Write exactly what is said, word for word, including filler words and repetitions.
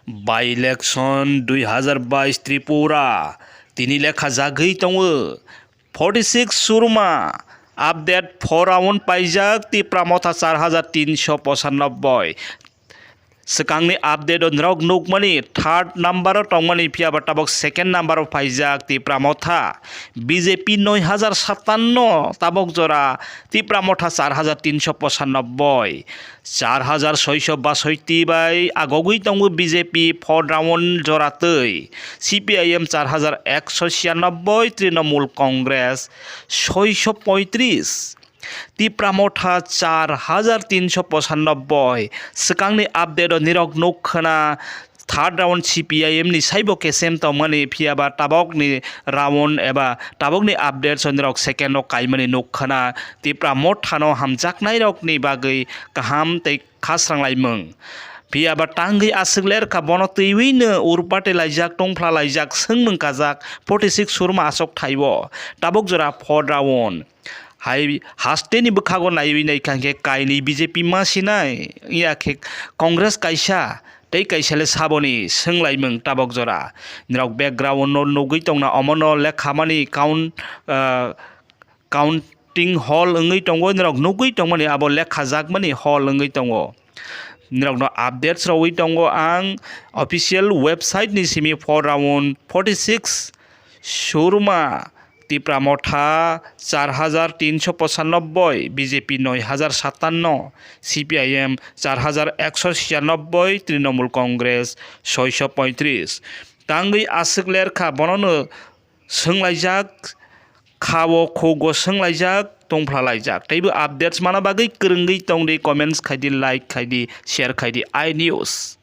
By-election dui hazar bais Tripura tini lekha jagwi tongo. Forty six Surma update four round paijak Tipra Motha char hajar tinsho pochannobboi. Swkangni update o norok nukmani third number o tongmani phiya ba tabok second number o paijak Tipra Motha. B J P noi hajar satanno tabok jora Tipra Motha char hajar tinsho pochannobboi. Char hajar soisho bashoiti bai agogwi tongo B J P four round joratwi. C P I M char hajar ekso chiyanobboi, Trinamool Congress soisho poitris. Tipra Motha char hajar tinsho pochannobboi. Swkangni update o nirok nuk khna third round C P I M ni saibo kesem tongmani phiya ba tabokni round eba tabokni update sonirok second o kaimani nuk khna Tipra Motha no hamjaknairokni bagwi kaham tei khasrang laimung. Phiya ba tangwi aswk ler kha bono twiwi no urpate laijak tongphla laijak swngmung kajak forty six Surma aswk thaibo tabok jora four round. Hai hasteni bwkhago naiwi naikha hwnkhe kainwi B J P ma sinai, wngya khe Congress kaisa tei kaisa le saboni swnglaimung tabok jora. Norok background no nugwi tongna omono lekhamani count, ah, counting hall wngwi tongo, norok nugwi tongmani abo lekhajakmani hall wngwi tongo. Norokno updates rwui tongo ang official website ni simi four round forty six Surma Tipra Motha char hajar tinsho pochannobboi, B J P noi hajar satanno, C P I M char hajar ekso chiyanobboi, Trinamool Congress soisho poitris. Tangwi aswk ler kha bonono swnglaijak, kha-o khugo swnglaijak, tongphla laijak. Teibo updates mana bagwi kwrwngwi tongdi, comments khaidi, like khaidi, share khaidi. I news.